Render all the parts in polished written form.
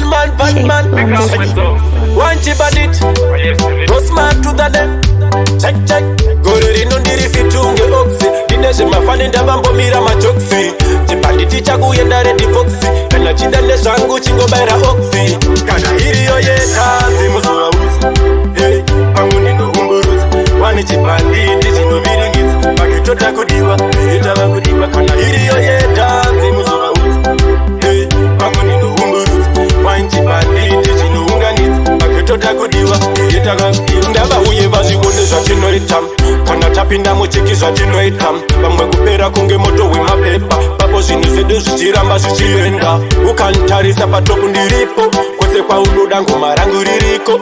Badman, badman. One chip on it. Rosman to the left. Check, check. Gore rino ndiri fit kunge oxy. Ndine zvemafani ndavambomira majokes. Chibhanditi chakuenda Red Fox. Kana chida nezvangu chingobayira oxy. Kana iriyo yetanzi muzovaudza. Hey, pamwe ndinoumburudza. Wane chibhanditi chinoviringidza. Pakitoda kudiwa, tava kudiwa. Kana iriyo yetanzi muzovaudza. Hey, pamwe ndinoumburudza. Wane chibhanditi chinounganidza. Pakitoda kudiwa, tava ndavauye vazvione zvatinoita kana tapinda muchiki zvatinoita vamwe kupera kunge moto wemapepa papo zvinhu zvedu zvichiramba zvichienda ukantarisa patop ndiripo kwese kwaunoda ngoma rangu ririko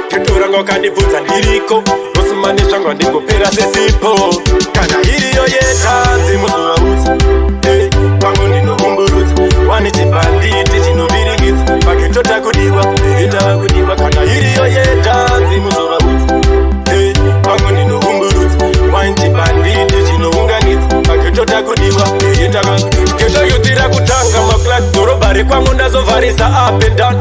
teto ranga wakandibvunza ndiriko rosimani zvangu ndigopera sesipo kana iriyo yetanzi muzovaudza. Hey, pamwe ndinoumburudza wane chibhanditi chinoviringidza pakitoda kudiwa tava kudiwa kana iriyo yetanzi muzovaudza. Hey, pamwe ndinoumburudza wane chibhanditi chinounganidza pakitoda kudiwa ketoyutira kutanga maclak dhorobha rekwangu ndazovharisa up and down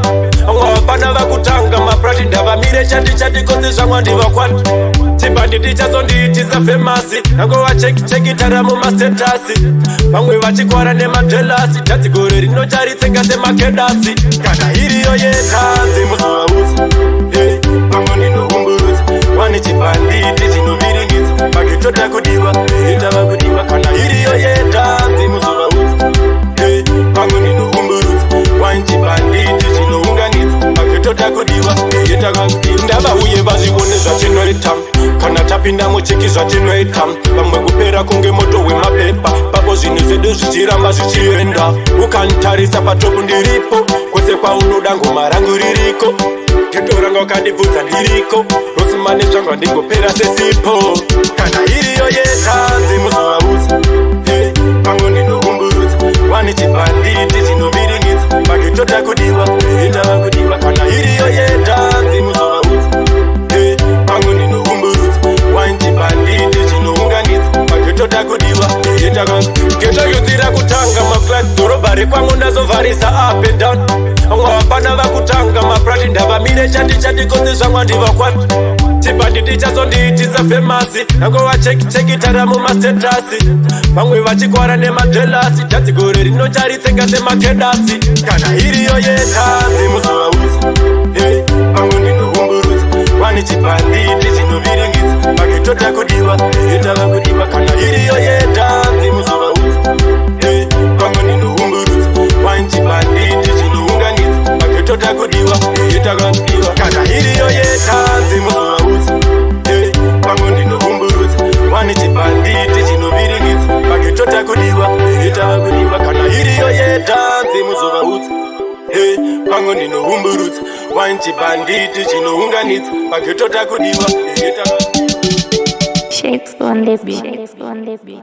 vamwe vapana vakutanga maprati ndavamire chati chati kotsi zvamwa ndivakwati chibhanditi chazondiitisa famous nangova cheki chekitara mumastatus vamwe vachikwara nemajealous tadzi gore rinocharitsenga semakedasi kana iriyo yetanzi muzovaudza. Hey, pamwe ndinoumburudza wane chibhanditi chinoviringidza pakitoda kudiwa tava kudiwa kana iriyo yetanzi muzovaudza. Hey, pamwe ndinoumburudza wane chibhanditi chinounganidza pakitoda kudiwa ndavauye vazvione zvatinoita kana tapinda muchiki zvatinoita vamwe kupera kunge moto wemapepa papo zvinhu zvedu zvichiramba zvichienda ukantarisa patop ndiripo kwese kwaunoda ngoma rangu ririko teto ranga wakandibvunza ndiriko rosimani zvangu ndigopera sesipo kana iriyo yetanzi muzovaudza. Hey, pamwe ndinoumburudza wane chibhanditi chinoviringidza pakitoda kudiwa tava kudiwa kana iriyo yetanzi muzovaudza. Hey, pamwe ndinoumburudza wane chibhanditi chinounganidza pakitoda kudiwa ketoyutira kutanga maclak dhorobha rekwangu ndazovharisa up and down vamwe vapana vakutanga maprati ndavamire chati chati kotsi zvamwa ndivakwati chibhanditi chazondiitisa famous nangova cheki chekitara mumastatus vamwe vachikwara nemajealous tadzi gore rinocharitsenga semakedasi kana iriyo yetanzi muzovaudza. Hey, pamwe ndinoumburudza wane chibhanditi chinoviringidza pakitoda kudiwa tava kudiwa kana iriyo yetanzi muzovaudza. Hey, pamwe ndinoumburudza wane chibhanditi chinounganidza pakitoda kudiwa tava kudiwa kana iriyo yetanzi muzovaudza. Hey, pamwe ndinoumburudza wane chibhanditi chinoviringidza pakitoda kudiwa tava kudiwa kana iriyo yetanzi muzovaudza. Hey, pamwe ndinoumburudza wane chibhanditi chinounganidza pakitoda kudiwa tava Shakes on the beat. Shakes on the beat.